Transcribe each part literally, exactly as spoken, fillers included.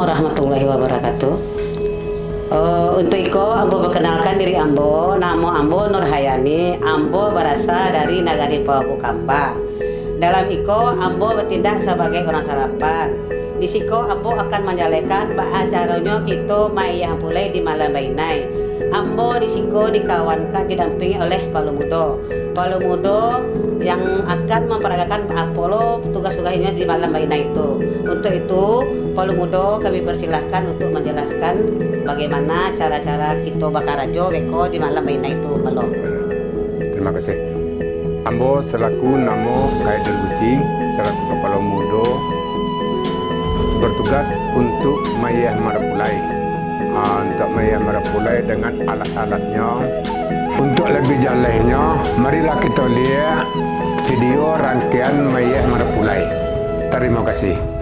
Warahmatullahi wabarakatuh. Eh, untuk iko, ambo perkenalkan diri ambo. Namo ambo Nurhayani. Ambo barasa dari Nagari Pahu Kamba. Dalam iko, ambo batindak sabagai urang salapan. Di siko, ambo akan manjalehkan baa caronyo kito maiyeh ampulai di malam bainai. Ambo di siko dikawankan, didampingi oleh Palu Mudo. Palu Mudo yang akan mamparagakan apo lo tugas-tugas inyo di malam bainai tu. Untuk itu, Palu Mudo kami persilahkan untuk manjalaskan bagaimana cara-cara kito bakarajo beko di malam bainai tu, Palu. Terima kasih. Ambo selaku namo Khairul Guci, selaku Kapalo Mudo, bertugas untuk maiyeh marapulai. Ah, untuk maiyeh marapulai dengan alat-alatnyo. Untuk lebih jalehnyo, marilah kito liek video rangkaian maiyeh marapulai. Tarimo kasih.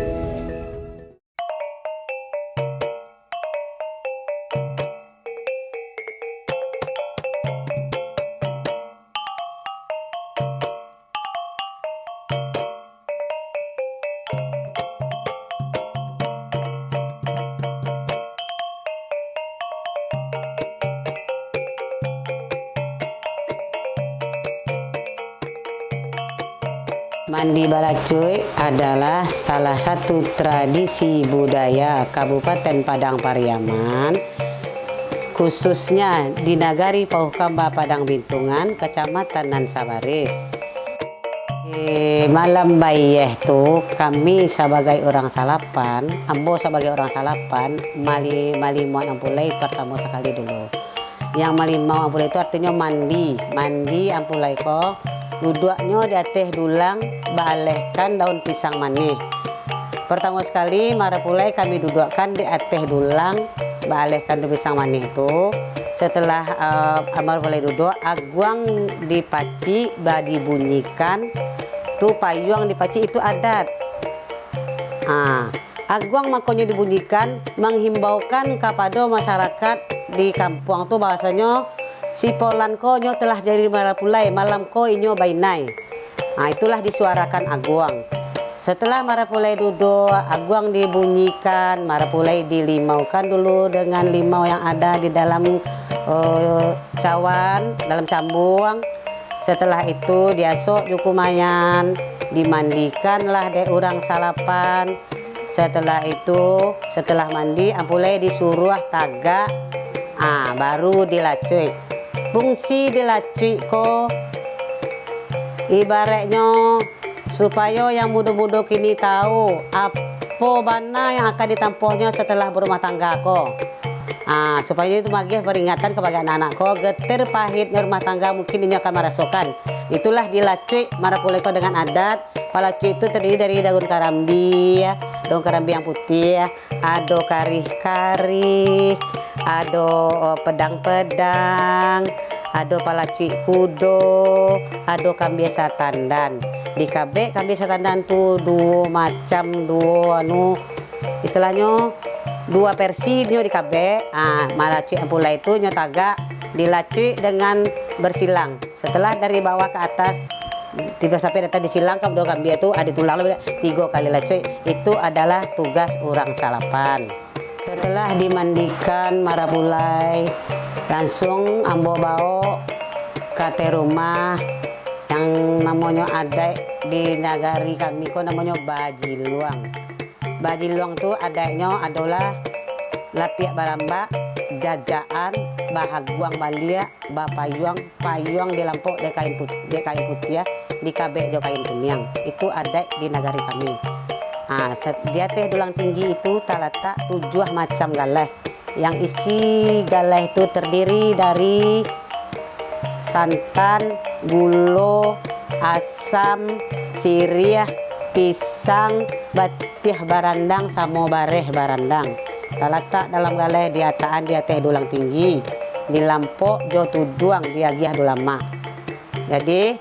Mandi balacuik adalah salah satu tradisi budaya Kabupaten Padang Pariaman, khususnya di Nagari Pauh Kamba Padang Bintungan, Kacamatan Nan Sabaris. Eh, malam baiyeh tu, kami sabagai urang salapan, ambo sabagai urang salapan, mali-, malimauan ampulai partamo sakali dulu. Yang malimau ampulai tu artinyo mandi. Mandi ampulai ko, duduaknyo di ateh dulang, baalehkan daun pisang manih. Partamo sakali, marapulai kami duduakkan di ateh dulang, baalehkan daun pisang manih tu. Setelah, eh, marapulai duduak, aguang dipacik, ba-, dibunyikan. Tu payuang dipacik, itu adat. Ah, aguang makonyo dibunyikan, manghimbaukan kapado masyarakat di kampuang tu bahwasanyo si Polan ko nyo telah jadi marapulai, malam ko inyo bainai. Ah, itulah disuarakan aguang. Setelah marapulai duduak, aguang dibunyikan, marapulai dilimaukan dulu dengan limau yang ada di dalam, eh, cawan, dalam cambuang. Setelah itu, diasok jo kumayan, dimandikanlah dek urang salapan. Setelah itu, setelah mandi, ampulai disuruah tagak, ah, baru dilacuik. Fungsi dilacuik ko, ibaratnyo, supayo yang mudo-mudo kini tahu, apo bana yang akan ditampuahnyo setelah barumah tangga ko. Ah, supayo itu magiah paringatan kabake anak-anak ko, getir pahitnyo rumah tangga mungkin inyo akan marasokan. Itulah dilacuik marapulai ko dengan adat. Palacuik itu terdiri dari daun karambia, daun karambia yang putih, ado karih-karih, ado, eh, pedang-pedang, ado palacuik kudo, ado kambia satandan. Dikabek kambia satandan tu duo macam, duo anu, istilahnyo duo versi nyo dikabek. Ah, malacuik ampulai tu nyo tagak, dilacuik dengan bersilang. Setelah dari bawah ke atas, tibo sampai di ateh disilangkan duo kambia tu, ado tulang lo, tigo kali lacuik. Itu adalah tugas urang salapan. Setelah dimandikan marapulai, langsung ambo baok ka ateh rumah, yang namonyo adaik di nagari kami ko namonyo bajiluang. Bajiluang tu adaiknyo adolah lapiak barambak, jajakan, bahaguang baliak, bapayuang, payuang dilampok dek kain put-, dek kain putiah, dikabek jo kain kuniang. Itu adaik di nagari kami. Ha, set-, di ateh dulang tinggi itu talatak tujuah macam galeh. Yang isi galeh tu terdiri dari santan, gulo, asam, siriah, pisang, batiah barandang, samo bareh barandang. Talatak dalam galeh diatakan di ateh dulang tinggi, dilampok jo tuduang diagiah dulamak. Jadi,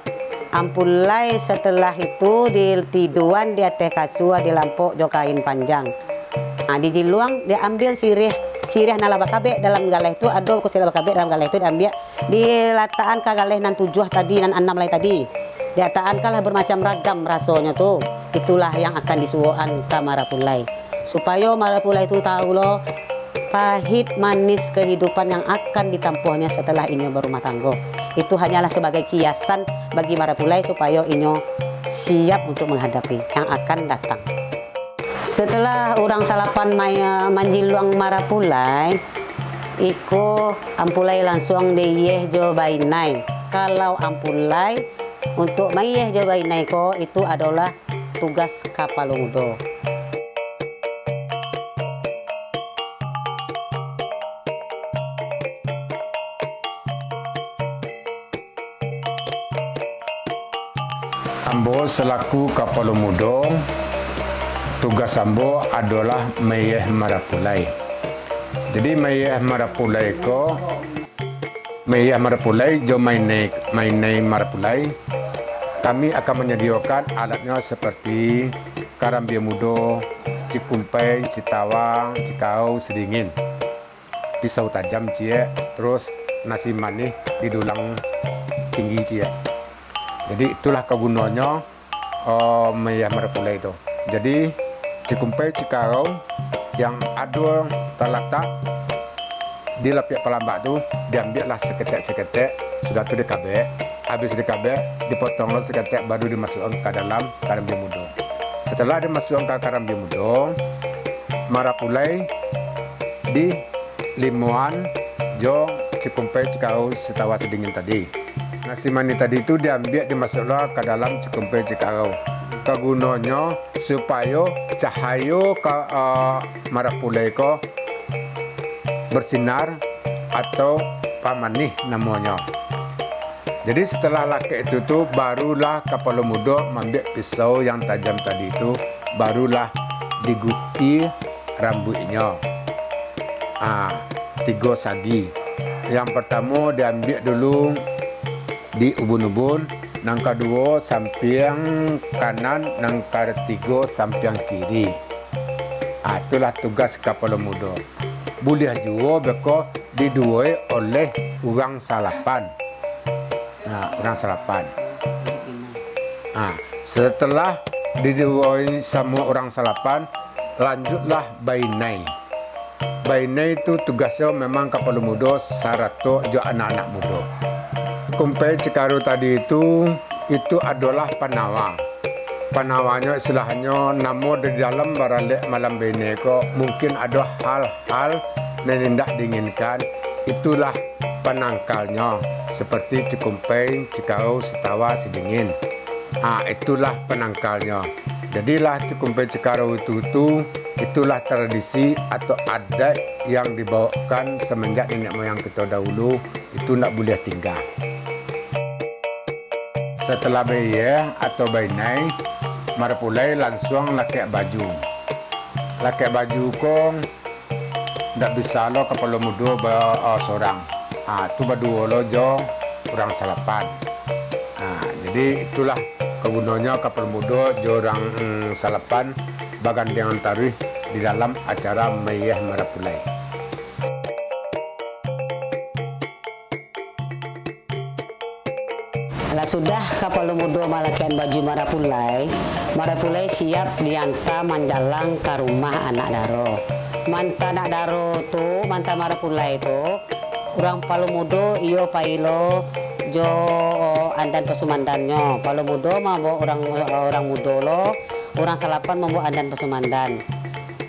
ampulai setelah itu ditiduan di ateh kasua dilampok jo kain panjang. Nah, dijiluang, diambil siriah, siriah nan lah bakabek dalam galeh tu, ado ko siriah bakabek dalam galeh tu, diambiak, dilatakan ka galeh nan tujuah tadi, nan anam lai tadi. Dilatakan ka lah bermacam ragam rasonyo tu. Itulah yang akan disuokan ka marapulai. Supayo marapulai tu tahu lo pahit manis kehidupan yang akan ditampuhnya setelah inyo berumah tanggo. Itu hanyalah sebagai kiasan bagi marapulai supayo inyo siap untuk menghadapi yang akan datang. Setelah urang salapan maya manjiluang marapulai, iko ampulai lansuang diiyeh jo bainai. Kalau ampulai, untuk maiyeh jo bainai ko, itu adolah tugas kapalo mudo. Ambo salaku kapalo mudo, tugas ambo adolah maiyeh marapulai. Jadi, maiyeh marapulai ko, maiyeh marapulai jo mainai, mainai marapulai, kami akan manyadiokan alatnyo seperti karambia mudo, cikumpai, citawa, cikarau, sidingin, pisau tajam ciek, terus nasi manih di dulang tinggi ciek. Jadi, itulah kagunonyo, eh, maiyeh marapulai tu. Jadi, cikumpai cikarau yang ado talatak di lapiak palambak tu, diambiaklah saketek-saketek, sudah tu dikabek. Habis dikabek, dipotonglah saketek, baru dimasukkan ka dalam karambia mudo. Setelah dimasukkan ka karambia mudo, marapulai di limoan jo cikumpai cikarau sitawa sidingin tadi. Nasi manih tadi tu diambiak dimasuklah ka dalam cikumpai cikarau. Kagunonyo supayo cahayo ka, eh, marapulai ko bersinar atau pamanih namonyo. Jadi, setelah lakek itu tu, barulah kapalo mudo maambiak pisau yang tajam tadi tu, barulah diguti rambuiknyo. Ah, tigo sagi. Yang partamo diambiak dulu di ubun-ubun, nan kaduo sampiang kanan, nan katigo sampiang kiri. Ah, itulah tugas kapalo mudo. Buliah juo beko diduoi oleh urang salapan. Nah, urang salapan. Nah, setelah diduoi samo urang salapan, lanjutlah bainai. Bainai tu tugasnyo memang kapalo mudo sarato jo anak-anak mudo. Kumpai cikarau tadi tu, itu adolah panawa. Panawanyo, istilahnyo, namo di dalam baralek malam bainai ko, mungkin ado hal-hal nan indak diinginkan, itulah panangkalnyo, seperti cikumpai, cikarau, sitawa, sidingin. Ah, itulah panangkalnyo. Jadilah cikumpai cikarau itu tu, itulah tradisi atau adaik yang dibawakan semenjak nenek moyang kito dahulu, itu ndak buliah tingga. Setelah baiyeh atau bainai, marapulai lansuang lakek baju. Lakek baju ko ndak bisa lo kapalo mudo ba-, eh, sorang. Ah, tu baduo lo jo urang salapan. Ah, jadi itulah kagunonyo kapalo mudo jo urang, mm, salapan bagandengan taruih di dalam acara maiyeh marapulai. Lah sudah kapalo mudo malakekan baju marapulai, marapulai siap dianta manjalang ka rumah anak daro. Manta anak daro tu, manta marapulai tu, urang palo mudo iyo pailo jo andan pasumandannyo. Palo mudo mambaok urang, urang mudo lo, urang salapan mambaok andan pasumandan.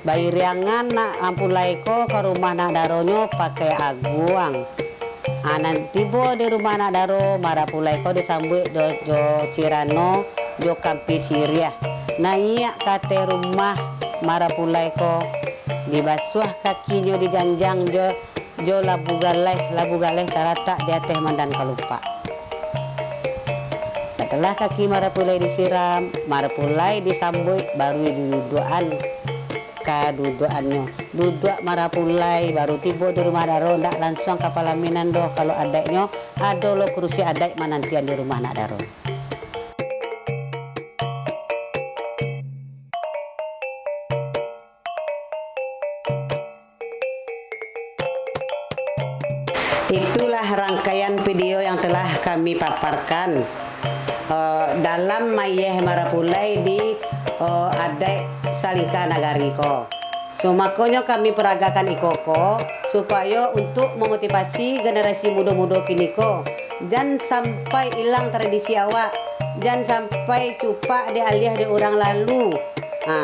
Bairiangan nak ampulai ko ka rumah nak daronyo pakai aguang. Ah, nan tibo di rumah nak daro, marapulai ko disambuik jo, jo cirano, jo kampi siriah. Naiak ka ateh rumah marapulai ko, dibasuah kakinyo, dijanjang jo, jo labu galeh, labu galeh talatak di ateh mandan kalupak. Satalah kaki marapulai disiram, marapulai disambuik, baru diduduakan ka duduakannyo. Duduak marapulai, baru tibo di rumah daro, ndak lansuang ka palaminan doh. Kalau adaiknyo, ado lo kurusi adaik manantian di rumah nak daro. Itulah rangkaian video yang telah kami paparkan, eh, dalam mayeh marapulai di, eh, adaik Salingka Nagari ko. Makonyo kami paragakan iko ko, supayo untuak mamotivasi generasi mudo-mudo kini ko, jan sampai ilang tradisi awak, jan sampai cupak dialiah dek urang lalu. Ha,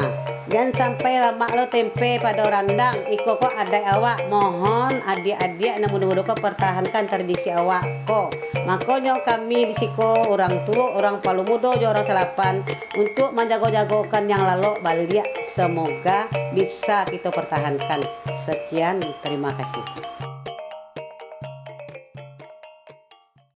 jan sampai lamak lo tempe pado randang, iko ko adaik awak, mohon adiak-adiak nan mudo-mudo ko partahankan tradisi awak ko. Makonyo kami di siko, urang tuo, urang palu mudo jo urang salapan, untuak manjago-jagokan yang lalok baliak, samoga bisa kito partahankan. Sekian, tarimo kasih.